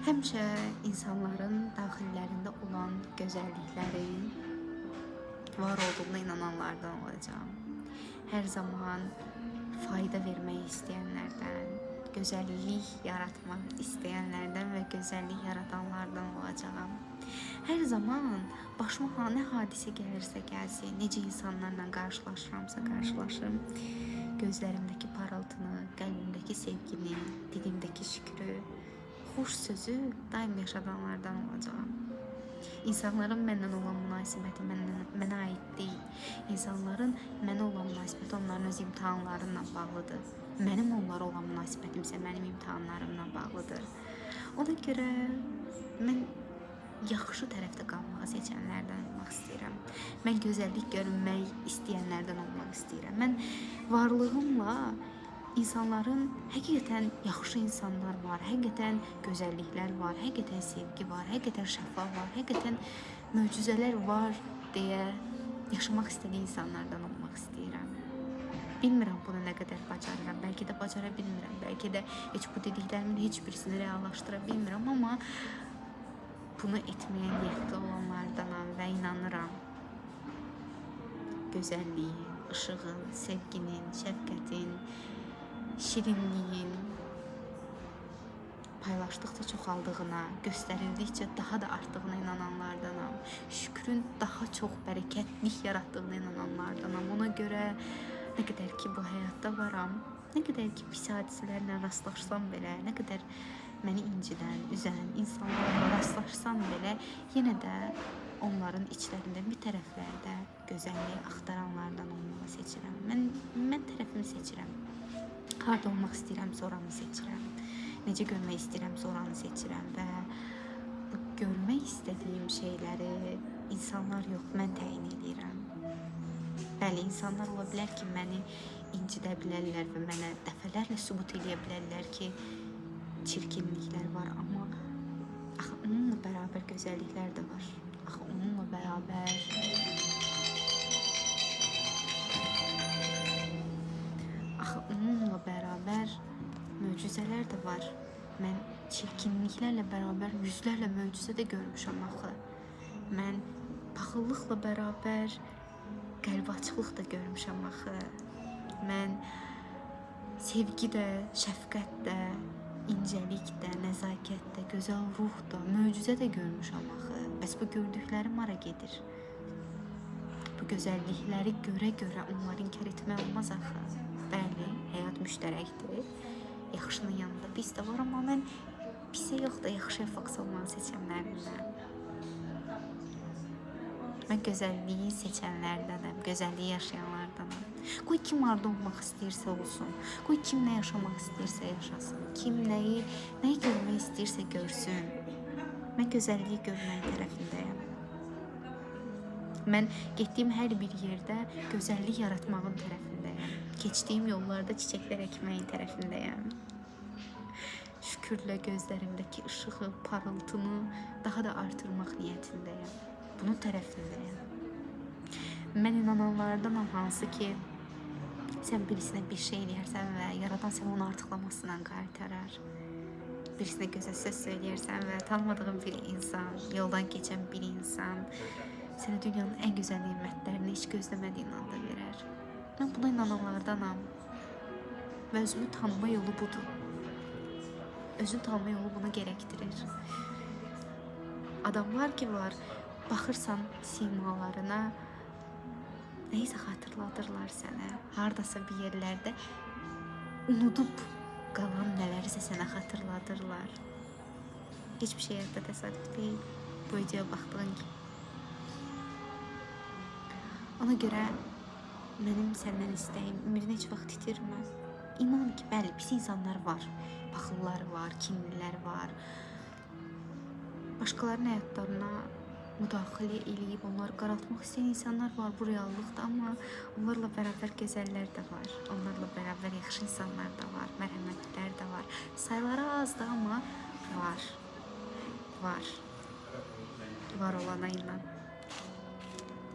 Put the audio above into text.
Həmişə insanların daxillərində olan gözəlliklərin var olduğuna inananlardan olacağam. Hər zaman fayda vermək istəyənlərdən, gözəllik yaratmaq istəyənlərdən və gözəllik yaradanlardan olacağam. Hər zaman başıma nə hadisə gəlirsə gəlsin, necə insanlarla qarşılaşıramsa qarşılaşım, gözlərimdəki parıltını, qəlbimdəki sevgini, dilimdəki şükrü, xoş sözü daim yaşadanlardan olacağam. İnsanların məndən olan münasibəti mənə aid deyil. İnsanların mənə olan münasibəti onların öz imtahanlarıyla bağlıdır. Mənim onlara olan münasibətim isə mənim imtahanlarımla bağlıdır. Ona görə mən yaxşı tərəfdə qalmağı seçənlərdən olmaq istəyirəm. Mən gözəllik görünmək istəyənlərdən olmaq istəyirəm. Mən varlığımla insanların həqiqətən yaxşı insanlar var, həqiqətən gözəlliklər var, həqiqətən sevgi var, həqiqətən şəfa var, həqiqətən möcüzələr var deyə yaşamaq istədiyi insanlardan olmaq istəyirəm. Bilmirəm bunu nə qədər bacarıram, bəlkə də bacara bilmirəm, bəlkə də heç bu dediklərimin heç birisini reallaşdıra bilmirəm, amma bunu etməyə niyyətli olanlardanam və inanıram. Gözəlliyin, işığın, sevginin, şəfqətin, şirinliyin paylaşdıqca çoxaldığına, göstərildikcə daha da artdığına inananlardanam. Şükrün daha çox bərəkətlik yaratdığına inananlardanam. Ona görə nə qədər ki bu həyatda varam, nə qədər ki pis hadisələrlə rastlaşsam belə, nə qədər məni incidən, üzən insanlarla rastlaşsam belə, yenə də onların içlərində bir tərəflərdə gözəlliyi axtaranlardan olmağı seçirəm. Mən tərəfimi seçirəm. Harda olmaq istəyirəmsə oranı seçirəm. Necə görmək istəyirəmsə oranı seçirəm və bu görmək istədiyim şeyləri insanlar yox, mən təyin eləyirəm. Bəli, insanlar ola bilər ki, məni incidə bilərlər və mənə dəfələrlə sübut eləyə bilərlər ki, çirkinliklər var, amma axı onunla bərabər gözəlliklər də var. Axı onunla bərabər möcüzələr də var. Mən çirkinliklərlə bərabər yüzlərlə möcüzə də görmüşəm axı. Mən paxıllıqla bərabər qəlbi açıqlıq da görmüşəm axı. Mən sevgi də, şəfqət də, incəlik də, nəzakət də, gözəl ruh da, möcüzə də görmüşəm axı. Bəs bu gördüklərim hara gedir? Bu gözəllikləri görə-görə onları inkar etmək olmaz axı. Bəli, həyat müştərəkdir. Yaxşının yanında pis də var, amma mən pisə yox da yaxşıya fokus olmağı seçənlərdənəm. Mən gözəlliyi seçənlərdənəm, gözəlliyi yaşayanlardanam. Qoy kim harda olmaq istəyirsə olsun. Qoy kim nə yaşamaq istəyirsə yaşasın. Kim nəyi görmək istəyirsə görsün. Mən gözəlliyi görməyin tərəfindəyəm. Mən getdiyim hər bir yerdə gözəllik yaratmağın tərəfindəyəm. Keçdiyim yollarda çiçəklər əkməyin tərəfindəyəm. Şükürlə gözlərimdəki işığı, parıltını daha da artırmaq niyyətindəyəm. Bunun tərəfindəyəm. Mən inananlardanam hansı ki, sən birisinə bir şey eləyərsən və yaradan sənə onu artıqlamasından qaytarar. Birisinə gözəl söz söyləyərsən və tanımadığın bir insan, yoldan keçən bir insan sənə dünyanın ən gözəl nemətlərini heç gözləmədiyin anda verər. Mən buna inananlardanam və özümü tanıma yolu budur. Özünü tanıma yolu bunu gərəkdirir. Adamlar ki var, baxırsan simalarına, nəyisə xatırladırlar sənə. Hardasa bir yerlərdə unudub qalan nələrisə sənə xatırladırlar. Heç bir şey həyatda təsadüf deyil. Bu videoya baxdığın kimi. Ona görə mənim səndən istəyim, ümidini heç vaxt itirmə. İnan ki, bəli, pis insanlar var. Paxıllar var, kinlilər var. Başqalarının həyatlarına müdaxilə eləyib onları qaraltmaq istəyən insanlar var, bu reallıqdır, amma onlarla bərabər gözəllər də var. Onlarla bərabər yaxşı insanlar da var, mərhəmətlilər də var. Sayları azdır, amma var. Var. Var olana inan.